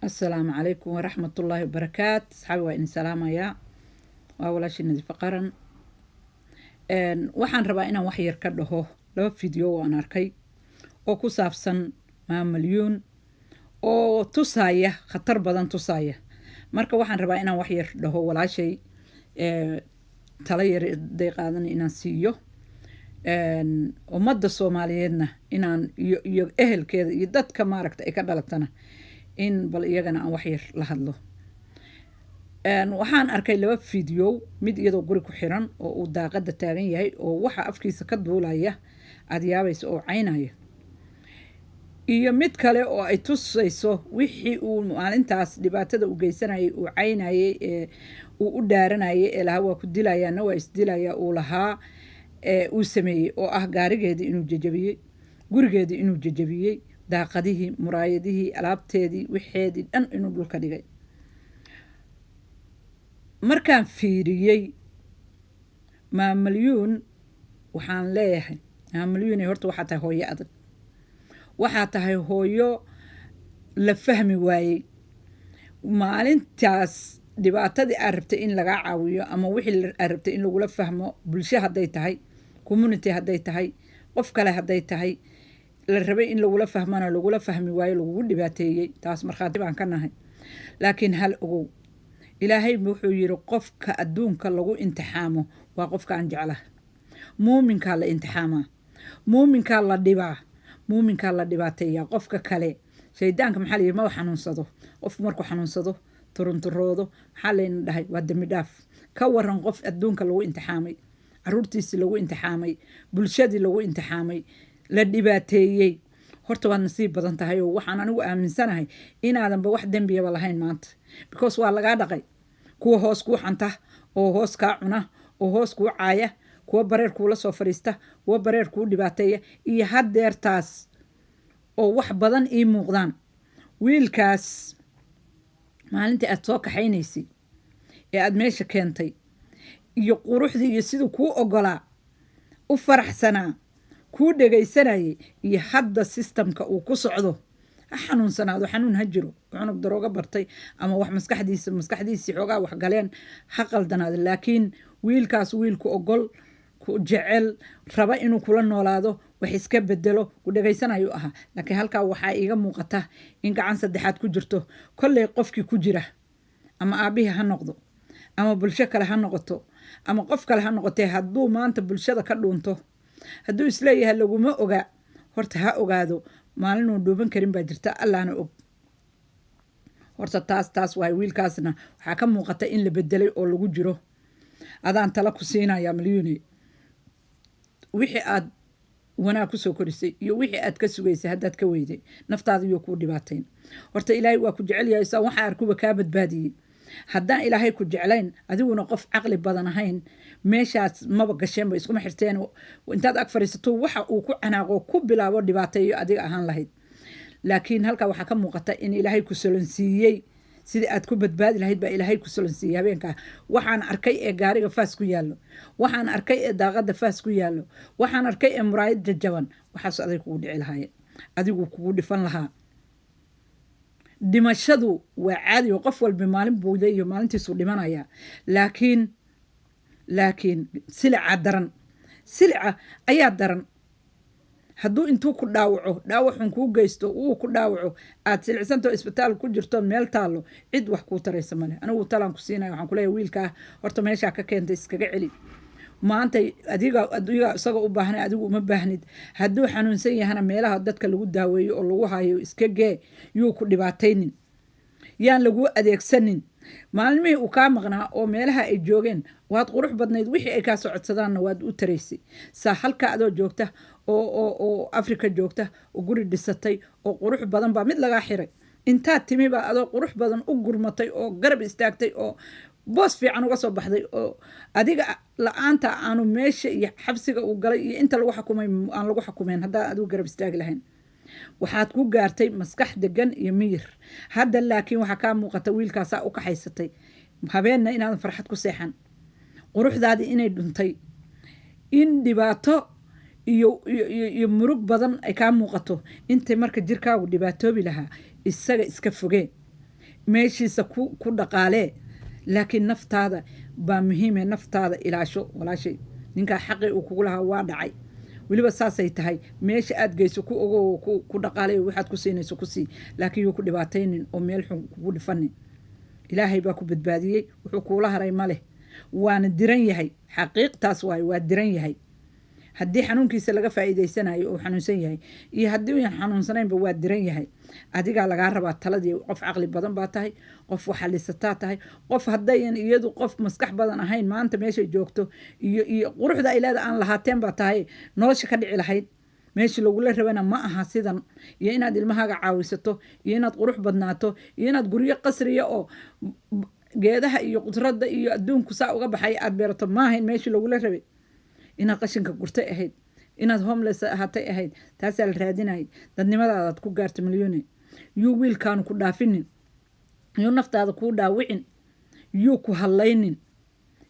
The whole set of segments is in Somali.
Asalaamu calaykum waraxmatullaahi wabarakaat. Asxaabi, waa idin salaamayaa. Waa walaashii Nadiifo Qaran. Waxaan rabaa inaan wax yar ka dhaho laba video oo aan arkay oo ku saabsan Maamalyuun oo tusaaya khatar badan tusaaya. Marka waxaan rabaa inaan wax yar dhaho walaashay, talo yar day qaadan inaan siiyo ummadda Soomaaliyeedna, inaan iyo ehelkeeda iyo dadka maaragta ay ka dhalatana in bal iyagana aan wax yar la hadlo. Waxaan arkay laba video, mid iyadoo guri ku xiran oo uu daaqada taagan yahay oo waxa afkiisa ka duulaya aada yaabaysa oo caynaya, iyo mid kale oo ay tusayso wixii uu maalintaas dhibaatada u geysanayay, uu caynayay, ee uu u dhaaranayay, ee lahaa waa ku dilayaana, waa isdilaya uu lahaa, ee uu sameeyey, oo ah gaarigeedii inuu jejabiyey, gurigeedii inuu jejabiyey, daaqadihii, muraayadihii, alaabteedii, wixeedii dhan inuu dhulka dhigay. Markaan fiiriyey Maamalyuun, waxaan leeyahay, Maamalyuune, horta waxaa tahay hooyo adag, waxaa tahay hooyo la fahmi waayey. Maalintaas dhibaatadii aad rabtay in lagaa caawiyo ama wixii aad rabtay in lagula fahmo, bulsho hadday tahay, community hadday tahay, qof kale hadday tahay, la rabay in lagula fahmana lagula fahmi waayo, lagugu dhibaateeyey, taas markhaati baan ka nahay. Laakiin hal ogow, Ilaahay wuxuu yiri qofka adduunka lagu imtixaamo waa qofka aan jeclaha. Muuminkaa la imtixaamaa, muuminkaa la dhibaa, muuminkaa la dhibaateeyaa. Qofka kale, shaydaanka maxaa la yidhi? Maba xanuunsado. Qofku markuu xanuunsado, turunturoodo, maxaa layna dhahay? Waa dembi dhaaf. Ka waran qof adduunka lagu imtixaamay, caruurtiisii lagu imtixaamay, bulshadii lagu imtixaamay, la dhibaateeyey? Horta waad nasiib badan tahay, oo waxaan anigu aaminsanahay inaadanba wax dembiyaba lahayn maanta, because waa lagaa dhaqay. Kuwa hoos kuu xanta oo hoos kaa cuna oo hoos kuu caaya, kuwa bareer kuula soo fadhiista, kuwa bareer kuu dhibaateeya, iyo haddeertaas oo wax badan ii muuqdaan. Wiilkaas maalintii aad soo kaxaynaysay ee aada meesha keentay iyo quruxdii iyo siduu kuu ogolaa, u faraxsanaa, kuu dhegaysanayay, iyo hadda systemka uu ku socdo, ha xanuunsanaado, xanuun ha jiro, cunug darooga bartay ama wax maskaxdiisii xoogaa wax galeen, ha qaldanaado, laakiin wiilkaas wiilku ogol, ku jecel, raba inuu kula noolaado, wax iska bedelo, ku dhegaysanayu ahaa. Laakiin halkaa waxaa iiga muuqata in gacan saddexaad ku jirto. Kolley qofkii ku jira, ama aabihii ha noqdo, ama bulsho kale ha noqoto, ama qof kale ha noqotee, hadduu maanta bulshada ka dhuunto, hadduu isleeyahay laguma oga, horta ha ogaado maalinuu dhuuban karin baa jirta, Allahna og. Horta taas waay. Wiilkaasna waxaa ka muuqata in la bedelay oo lagu jiro. Adaan tala ku siinaya, Malyuni. Wixii aad wanaag kusoo korisay iyo wixii aad ka sugaysay haddaad ka weyday, naftaada iyo kuu dhibaatayn. Horta Ilaahay waa ku jecel yahay, saa waxa arkuba kaa badbaadiyey. Haddaan Ilaahay ku jeclayn, adiguna qof caqli badan ahayn, meeshaas maba gasheenba, iskuma xirteen. Intaad ag fadhiisato waxa uu ku canaaqo, ku bilaabo dhibaateeyo, adiga ahaan lahayd. Laakiin halkaa waxaa ka muuqata in Ilaahay ku solonsiiyey. Sidii aad ku badbaadi lahayd baa Ilaahay ku solonsiiyey. Habeenkaa waxaan arkay ee gaariga faas ku yaallo, waxaan arkay ee daaqada faas ku yaallo, waxaan arkay ee muraayad jajaban, waxaas aday kugu dhici lahaayeen, adigu kugu dhifan lahaa. Dhimashadu waa caadi oo qof walba maalin buu leeyaho, maalintiisuu dhimanayaa, laakiin silica daran, silica ayaa daran. Hadduu intuu ku dhaawaco, dhaawaxun kuu geysto, uu ku dhaawaco, aad silicsantao isbitaal ku jirto, meel taallo, cid wax kuu taraysa male. Anigu talaan ku siinaya. Waxaan kuleeyahay, wiilkaa horta meeshaa ka keentay iskaga celi. Maanta adiga isaga u baahnay, adigu uma baahnid. Hadduu xanuunsan yahana, meelaha dadka lagu daaweeyo oo lagu hayo iska gee. Yuu ku dhibaataynin, yaan laguu adeegsanin. Maalmihii uu kaa maqnaa oo meelaha ay joogeen waad qurux badnayd, wixii ay kaa soo codsadaanna waad u taraysay. Saa halka adoo joogta oo Africa joogta oo guri dhisatay oo qurux badan baa mid lagaa xiray. Intaad timi baa adoo qurux badan u gurmatay oo garab istaagtay oo boos fiican uga soo baxday, oo adiga la-aanta aanu meesha iyo xabsiga uu galay iyo inta lagu xakumay aan lagu xakumeen. Haddaan adigu garab istaagi lahayn, waxaad ku gaartay maskax degan iyo miyir. Hadda laakiin waxaa kaa muuqata wiilkaasaa u kaxaysatay habeenna inaadan farxad ku seexan, quruxdaadii inay dhuntay, in dhibaato iyo murug badan ay kaa muuqato. Intay marka jirkaagu dhibaatoobi lahaa, isaga iska fogee. Meeshiisa ku dhaqaalee, laakiin naftaada baa muhiime. Naftaada ilaasho, walaashay. Ninkaa xaqii uu kugu lahaa waa dhacay. Weliba saasay tahay, meesha aad geyso ku ogo, ku dhaqaalay, waxaad ku siinayso ku sii, laakiin yuu ku dhibaataynin oo meel xun kugu dhifanin. Ilaahay baa ku badbaadiyey, wuxuu kuula haray ma leh. Waana diran yahay, xaqiiqtaas waayo, waa diran yahay. Haddii xanuunkiisa laga faa'iidaysanayo oo xanuunsan yahay iyo haddii uyan xanuunsanaynba, waa diran yahay. Adigaa lagaa rabaa taladii. Qof caqli badan baa tahay, qof waxalisataa tahay, qof haddayan iyadu qof maskax badan ahayn maanta meeshay joogto iyo quruxda ay leeda aan lahaateen baa tahay, nolosha ka dhici lahayd. Meeshii lagula rabana ma aha sidan, iyo inaad ilmahaaga caawisato, iyo inaad qurux badnaato, iyo inaad guryo qasriya oo geedaha iyo qudradda iyo adduunku saa uga baxay aad beerato maahayn. Meeshii lagula rabay inaad qashinka gurtay ahayd, inaad homeless ahaatay ahayd. Taasaa la raadinayay. Dadnimadaadaad ku gaarta, Milyuune. Yuu wiilkaanu ku dhaafinin, yuu naftaada kuu dhaawicin, yuu ku hadlaynin.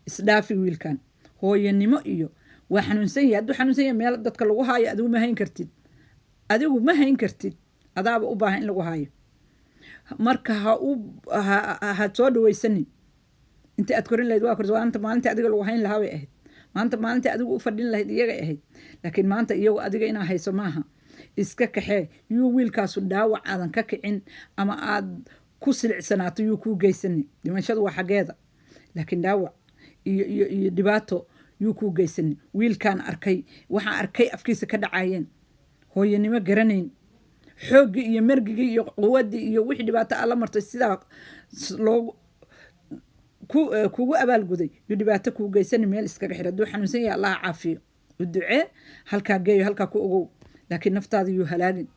Isdhaafi wiilkan. Hooyanimo iyo waa xanuunsan yahay. Hadduu xanuunsan yahay, meel dadka lagu haayo adigu ma hayn kartid, adigu ma hayn kartid. Adaaba u baahan in lagu haayo. Marka ha u ha soo dhawaysanin. Inta aad korin lahayd waa korsa. Maanta maalinta adiga lagu hayn lahaa bay ahayd, maanta maalinta adigu u fadhin lahayd iyagay ahayd, laakiin maanta iyagu adiga inaa hayso maaha. Iska kaxee. Yuu wiilkaasu dhaawac aadan ka kicin ama aad ku silicsanaato yuu kuu geysanin. Dhimashadu waa xaggeeda, laakiin dhaawac iyo dhibaato yuu kuu geysanin. Wiilkaan arkay, waxaan arkay afkiisa ka dhacayeen, hooyanimo garanayn, xooggii iyo mergigii iyo quwaddii iyo wixii dhibaato aad la martay sidaa loogu kugu abaalguday, yuu dhibaato kuu geysani. Meel iskaga xir. Hadduu xanuunsan yahay, Allaha caafiyo, u ducee, halkaa geeyo, halkaa ku ogow, laakiin naftaada yuu halaagin.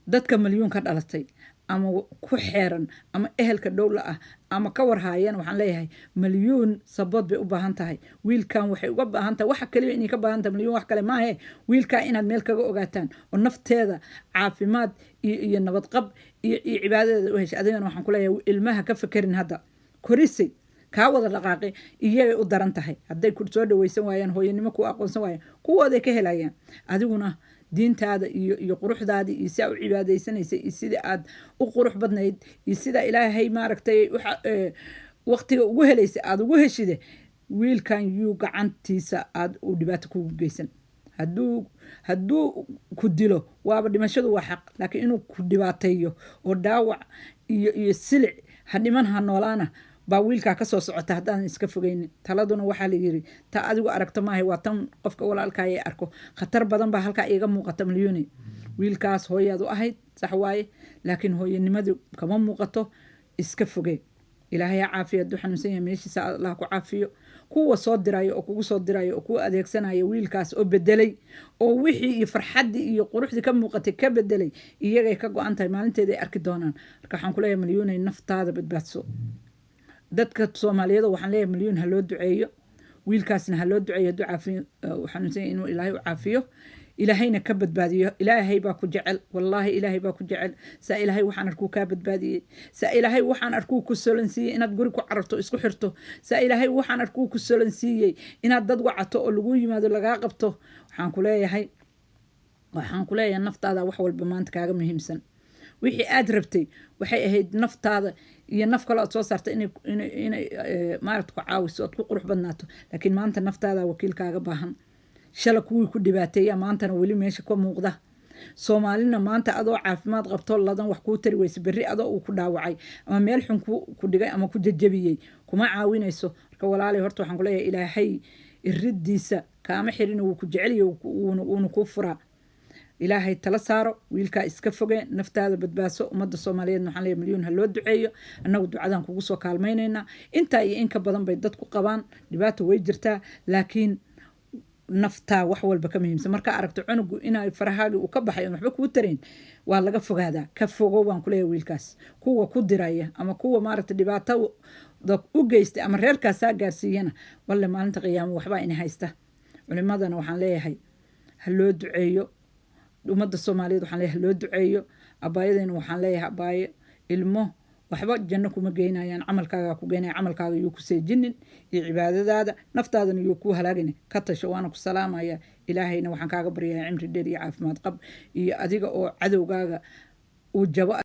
Dadka Malyuun ka dhalatay ama ku xeeran ama ehelka dhowla ah ama ka warhaayeen, waxaan leeyahay Malyuun support bay u baahan tahay. Wiilkan waxay uga baahan tahay, waxa kaliya inay ka baahan tahay Malyuun wax kale maahe, wiilkaa inaad meel kaga ogaataan oo nafteeda caafimaad iyo nabadqab iyo cibaadadeeda u heshay. Adigana waxaan kuleeyahay, ilmaha ka fekerin hadda, korisay kaa wada dhaqaaqay. Iyagay u daran tahay hadday ku soo dhaweysan waayaan, hooyanimo ku aqoonsan waayaan, kuwooday ka helayaan. Adiguna diintaada iyo quruxdaadii iyo si aa u cibaadaysanaysay iyo sidii aad u qurux badnayd iyo sida Ilaahay maaragtay waqtiga ugu helaysay aada ugu heshide, wiilkan yuu gacantiisa aad uu dhibaato kugu geysan. Hadduu ku dilo, waaba dhimashadu waa xaq, laakiin inuu ku dhibaateeyo oo dhaawac iyo silic, ha dhiman ha noolaana, baa wiilkaa kasoo socota haddaadan iska fogeynin. Taladuna waxaa la yiri, ta adigu aragto maaha, waa tan qofka walaalkaya arko. Khatar badan baa halkaa iiga muuqata, Milyuuni. Wiilkaas hooyaad u ahayd, sax waaye, laakiin hooyanimadu kama muuqato. Iska fogee. Ilaahay ha caafiyo. Hadduu xanuunsan yahay, meeshiisa Allah ku caafiyo. Kuwa soo dirayo oo kugu soo dirayo oo kuu adeegsanaya wiilkaas oo bedelay oo wixii iyo farxaddii iyo quruxdii ka muuqatay ka bedelay, iyagay ka go-an tahay, maalinteeday arki doonaan. Marka waxaan kuleeyahay, Milyuunay, naftaada badbaadso. Dadka Soomaaliyeed waxaan leeyahay, Milyuun ha loo duceeyo, wiilkaasna ha loo duceeyo. Hadduu caafiyo, uu xanuunsan yahay, inuu Ilaahay u caafiyo, Ilaahayna ka badbaadiyo. Ilaahay baa ku jecel, wallaahi Ilaahay baa ku jecel. Saa Ilaahay waxaan arkuu kaa badbaadiyey, saa Ilaahay waxaan arkuu ku solansiiyey inaad guri ku cararto, isku xirto, saa Ilaahay waxaan arkuu ku solansiiyey inaad dad wacato oo lagu yimaado, lagaa qabto. Waxaan ku leeyahay naftaada wax walba maanta kaaga muhiimsan. Wixii aad rabtay waxay ahayd naftaada iyo naf kale ood soo saarta inay maaragta ku caawiso ood ku qurux badnaato, laakiin maanta naftaada wakiilkaaga baahan. Shala kuwii ku dhibaateeya maantana weli meesha ka muuqda. Soomaalina maanta adoo caafimaad qabto ladan wax kuu tari weyse, berri adoo uu ku dhaawacay ama meel xun ku dhigay ama ku jajabiyey kuma caawinayso. Marka walaalay, horta waxaan kuleeyahay, Ilaahay iridiisa kaama xirin, wuu ku jeceliyo, wuuna kuu furaa. Ilaahay tala saaro, wiilkaa iska foge, naftaada badbaadso. Ummadda Soomaaliyeed waxaan leeyahay, Milyuun ha loo duceeyo. Annagu ducadan kugu soo kaalmaynaynaa. Intaa iyo in ka badan bay dadku qabaan. Dhibaato way jirtaa, laakiin naftaa wax walba ka muhiimsan. Markaa aragto cunugu inay farahaagii uu ka baxay oon waxba kuu tarayn, waa laga fogaadaa. Ka fogo waan kuleeyahay wiilkaas. Kuwa ku diraya ama kuwa maaragta dhibaatada u geystay ama reerkaasaa gaarsiiyana, walle maalinta qiyaamo waxbaa ina haysta. Culimadana waxaan leeyahay, ha loo duceeyo. Ummadda Soomaaliyeed waxaan leeyahay, ha loo duceeyo. Abbaayadayna waxaan leeyahay, abbaayo, ilmo waxba janno kuma geynayaan, camalkaagaa ku geynaya. Camalkaaga yuu ku seejinin iyo cibaadadaada, naftaadana yuu kuu halaagin. Ka tasho. Waana ku salaamaya. Ilaahayna waxaan kaaga baryayaa cimri dheer iyo caafimaad qab iyo adiga oo cadowgaaga uu jabo.